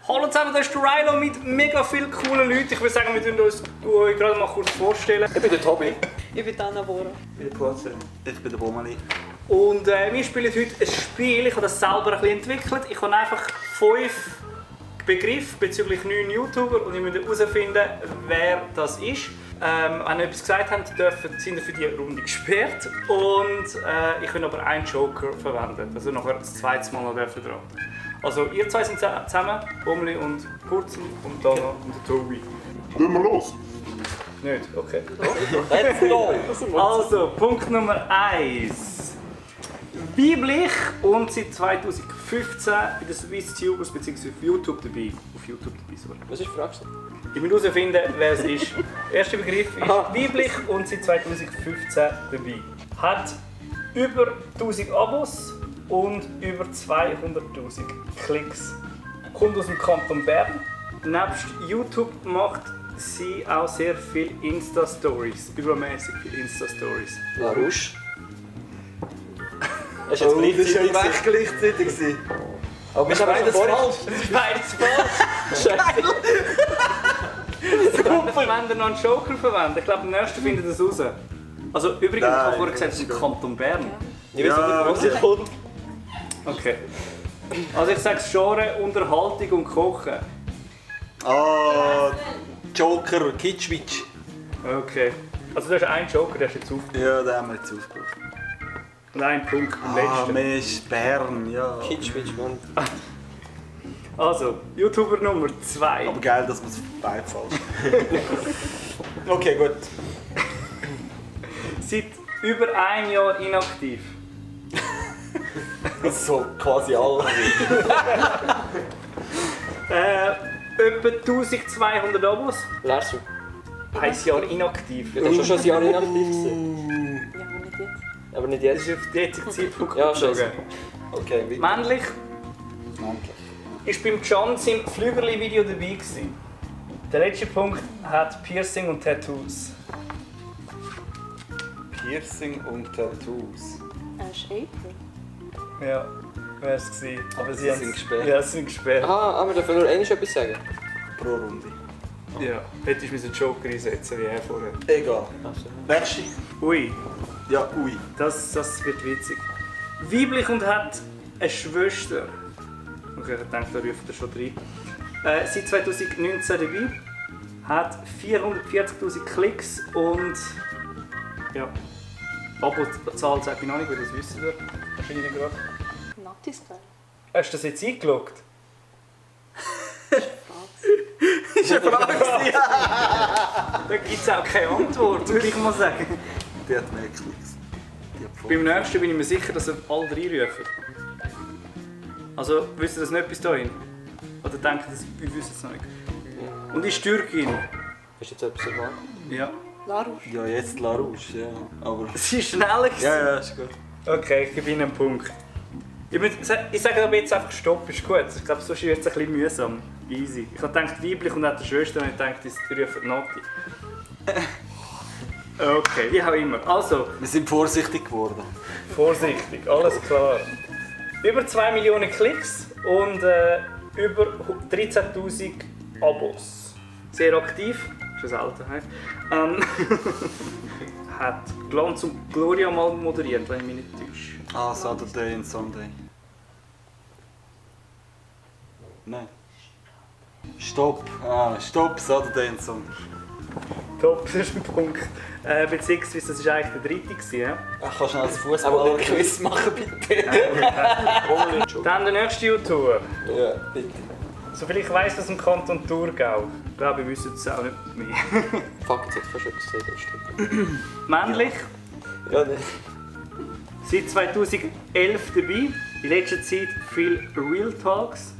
Hallo zusammen, das ist der Rilo mit mega vielen coolen Leuten. Ich würde sagen, wir stellen uns euch gerade mal kurz vorstellen. Ich bin der Tobi. Ich bin Anna Bora. Ich bin der Purzer. Ich bin der Bomali. Und wir spielen heute ein Spiel. Ich habe das selber ein bisschen entwickelt. Ich habe einfach 5 Begriffe bezüglich 9 YouTuber und ich muss herausfinden, wer das ist. Wenn ihr etwas gesagt habt, sind ihr für die Runde gesperrt. Und ich kann aber einen Joker verwenden. Also nachher das zweite Mal noch dürfen raten. Also ihr zwei sind zusammen, Bomli und Purzel und Dana und der Tobi. Gehen wir los! Nicht? Okay. Let's go! Also, Punkt Nummer 1. Weiblich und seit 2015 bei den SwissTubers bzw. auf YouTube dabei. Sorry. Was ist die Frage? Ich will herausfinden, wer es ist. Der erste Begriff ist weiblich und seit 2015 dabei. Hat über 1000 Abos und über 200'000 Klicks. Kommt aus dem Kanton Bern. Nebst YouTube macht sie auch sehr viel Insta-Stories. Übermäßig viele Insta-Stories. Larouche. Das war jetzt recht gleichzeitig. Aber ist beides falsch. Das ist beides falsch. Super, wenn ihr noch einen Joker verwendet. Ich glaube, am nächsten findet ihr es raus. Also übrigens, ich habe vorher gesagt, es ist Kanton Bern. Ich weiß nicht, wo sie kommt. Okay. Also ich sage Genre, Unterhaltung und Kochen. Ah, Joker, Kitschwitsch. Okay. Also du hast einen Joker, der ist jetzt aufgebracht. Ja, den haben wir jetzt aufgebracht. Und einen Punkt beim Ah, letzten. mir ist Bern, ja. Kitschwitsch, Mann. Also, YouTuber Nummer 2. Aber geil, dass man es beide falsch. Okay, gut. Seit über einem Jahr inaktiv. So quasi alle. Etwa 1200 Abos. Lerst Ein Jahr inaktiv. du? Du hast schon ein Jahr inaktiv gewesen. Ja, aber nicht jetzt. Aber nicht Das jetzt. ist auf den jetzigen Zeitpunkt Ja, bezogen. scheiße. Okay, weiter. Männlich Männlich. ist beim Chance im Flügerli-Video dabei gewesen. Der letzte Punkt hat Piercing und Tattoos. Piercing und Tattoos. ist April. Ja, wäre es gewesen. Aber sie sind gesperrt. Ja, sie sind gesperrt. Aha, aber wir dürfen nur einmal etwas sagen. Pro Runde. Ja, hättest du einen Joker einsetzen wie er vorher. Egal. Also. Nächste. Ui, Ja, ui. das wird witzig. Weiblich und hat eine Schwester. Okay, ich denke, da ruft er schon rein. Seit 2019 dabei. Hat 440'000 Klicks und ja, Abo-Zahl sage ich noch nicht, weil das wissen wir wahrscheinlich gerade. Natti-Style. Hast du das jetzt eingeloggt? Das ist eine Frage. Da gibt es auch keine Antwort, würde ich mal sagen. Die hat mehr Klicks. Die hat voll. Beim nächsten bin ich mir sicher, dass ihr alle reinrufen. Also, wisst ihr das nicht bis dahin? Oder denkt ihr, wir wissen es noch nicht? Und ich Türkin. Hast du jetzt etwas erwartet? Ja. Larouche. Ja, jetzt Larouche, ja. Aber... Sie ist schneller gewesen. Ja, ja, ist gut. Okay, ich gebe Ihnen einen Punkt. Ich sage aber jetzt einfach Stopp, ist gut. Ich glaube, sonst wird es ein bisschen mühsam. Easy. Ich habe gedacht, weiblich und hat eine Schwester und ich dachte, die rufen Nati. Okay, wie auch immer. Also, Wir sind vorsichtig geworden. vorsichtig, alles klar. Über 2 Millionen Klicks und über 13'000 Abos. Sehr aktiv, ist eine Seltenheit. Hat Glanz und Gloria mal moderiert, wenn ich mich nicht täusche. Ah, Saturday and Sunday. Nein. Stopp. Ah, stopp, Saturday and Sunday. Top, das ist ein Punkt. Beziehungsweise das war eigentlich der dritte. Gewesen, ja? Ach, kannst du noch als Aber Fußballer den Quiz machen, bitte? Dann der nächste YouTuber. Ja, bitte. Soviel ich weiss, aus dem Kanton Thurgau. Ich glaube, wir wissen es auch nicht mehr. Fuck, jetzt hat fast etwas gesagt, das stimmt. Männlich, Ja, nicht. seit 2011 dabei. In letzter Zeit viel Real Talks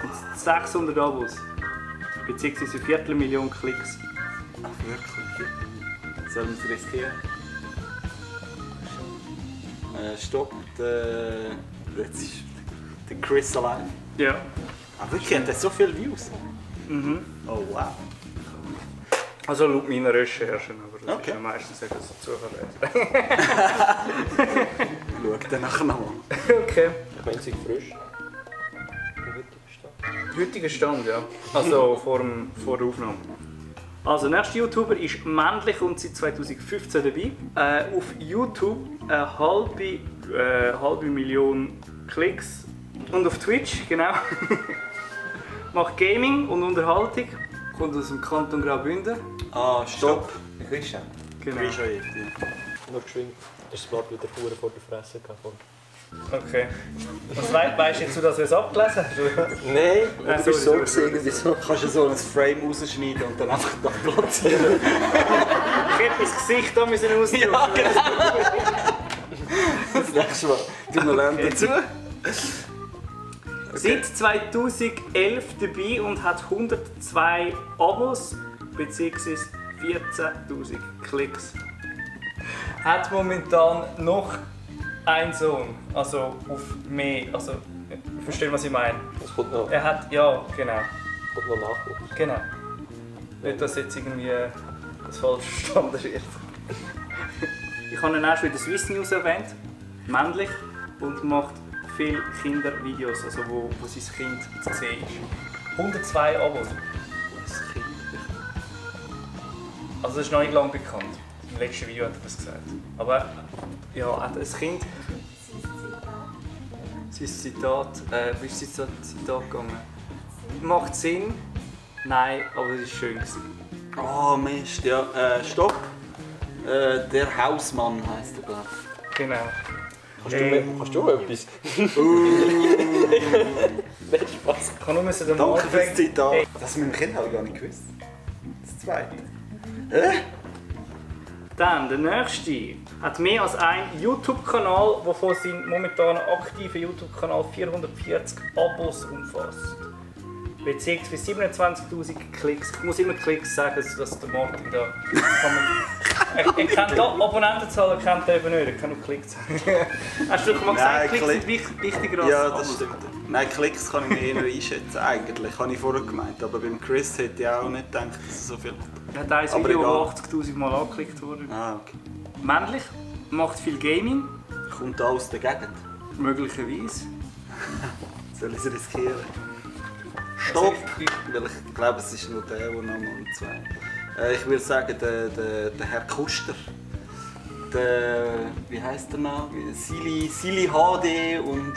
und 600 Abos. Beziehungsweise 250'000 Klicks. Ach, wirklich? Sollen wir es riskieren? Stopp, jetzt ist der Chris allein. Ja. Ah, wirklich? Hat er so viele Views? Mhm. Oh, wow. Also laut meiner Recherchen, aber das Okay. ist ja meistens etwas Zufall. Schau dann nachher nochmal. Okay. Ich meine, sie frisch. Heutiger Stand, ja. Also vor der Aufnahme. Also, der nächste YouTuber ist männlich und seit 2015 dabei. Auf YouTube eine halbe Million Klicks. Und auf Twitch, genau. Macht Gaming und Unterhaltung. Kommt aus dem Kanton Graubünden. Ah, stopp. Christian. Genau. Christian, ja. Nur geschwind. Das Blatt wieder vor der Fresse gehabt. Okay. Was weißt du jetzt, dass du es abgelesen hast? Nein, Sorry, du bist so sorry. gesehen, irgendwie so. Kannst du so ein Frame rausschneiden und dann einfach da platzieren? Ich hätte mein Gesicht da müssen ausdrücken. Ja, Das nächste Mal. Du noch lernen dazu. Seit 2011 dabei und hat 102 Abos bzw. 14'000 Klicks. Hat momentan noch einen Sohn, also auf mehr, also verstehen, was ich meine. Das kommt noch, Er hat, ja, genau, kommt noch Nachwuchs. genau. Nicht, dass jetzt irgendwie das falsch verstanden wird. Ich habe ihn auch schon in der Swiss News erwähnt, männlich, und macht viele Kindervideos, also wo sein Kind zu sehen ist. 102 Abos. Das Kind. Also das ist noch nicht lange bekannt. Im letzten Video hat er das gesagt. Aber ja, hat ein Kind. Sein Zitat, wie ist sein Zitat gegangen? Macht Sinn? Nein, aber es war schön gewesen. Oh Mist, ja. Stopp. Der Hausmann heisst er, glaube ich. Genau. Kannst du etwas? Nein, Spaß. Ich kann nur den Danke fürs Anfang. Zitat. Hey. Das mit dem Kind habe ich gar nicht gewusst. Das zweite. Dann der nächste hat mehr als einen YouTube-Kanal, der von seinem momentanen aktiven YouTube-Kanal 440 Abos umfasst. Beziehungsweise 27'000 Klicks. Ich muss immer Klicks sagen, dass der Martin da kann man, er kennt die Abonnentenzahl, er kennt er eben nicht, er kann nur Klicks sagen. Hast du doch mal gesagt, Nein, Klicks sind wichtiger als Ja, Abos? das stimmt. Nein, Klicks kann ich mir eher einschätzen, eigentlich. Habe ich vorher gemeint. Aber beim Chris hätte ich auch nicht gedacht, dass es so viel hat. Er hat ein Aber Video, egal. das 80'000 Mal angeklickt wurde. Ah, okay. Männlich, macht viel Gaming, Kommt da aus der Gegend. möglicherweise. Soll ich es riskieren? Stopp! Weil ich glaube, es ist nur der, der noch mal zwei. Ich würde sagen, der Herr Kuster. Der, wie heisst der noch? Sili HD und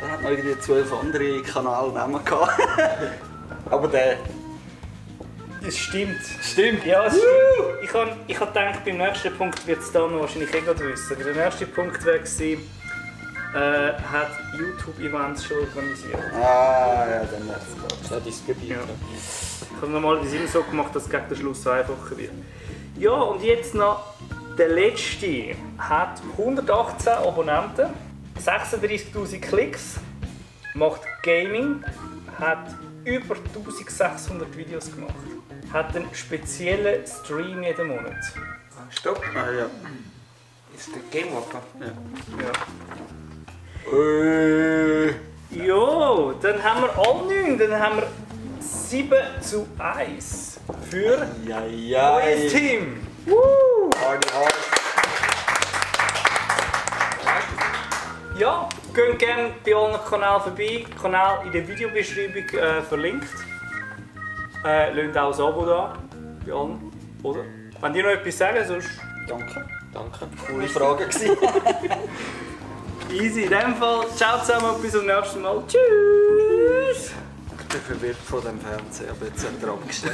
er hat noch irgendwie 12 andere Kanalnamen gehabt. Aber der. Das stimmt. Stimmt! Ja, es stimmt. Ich habe gedacht, beim nächsten Punkt wird es dann wahrscheinlich eh gerade wissen. Der nächste Punkt wäre gewesen, hat YouTube-Events schon organisiert. Ah, ja, dann wäre es klar. Das ist nicht dein Gebiet. Ja. Ich habe normalerweise immer so gemacht, dass es gegen den Schluss so einfacher wird. Ja, und jetzt noch der letzte. Hat 118 Abonnenten, 36'000 Klicks, macht Gaming, hat über 1600 Videos gemacht, hat einen speziellen Stream jeden Monat. Stopp. Ah, ja. Ist der Game Walker? Ja. Äh. Ja, dann haben wir alle 9, dann haben wir 7:1 für Ja, euer Team. Party hard. Ja, geht gerne bei allen Kanälen vorbei. Kanal in der Videobeschreibung verlinkt. Lasst auch ein Abo da, bei allen, oder? Wenn ihr noch etwas sagen, sonst Danke. Danke. Coole Frage gewesen. easy. In dem Fall, ciao zusammen, bis zum nächsten Mal. Tschüss! Ich bin verwirrt von dem Fernseher, aber jetzt hat er abgestellt.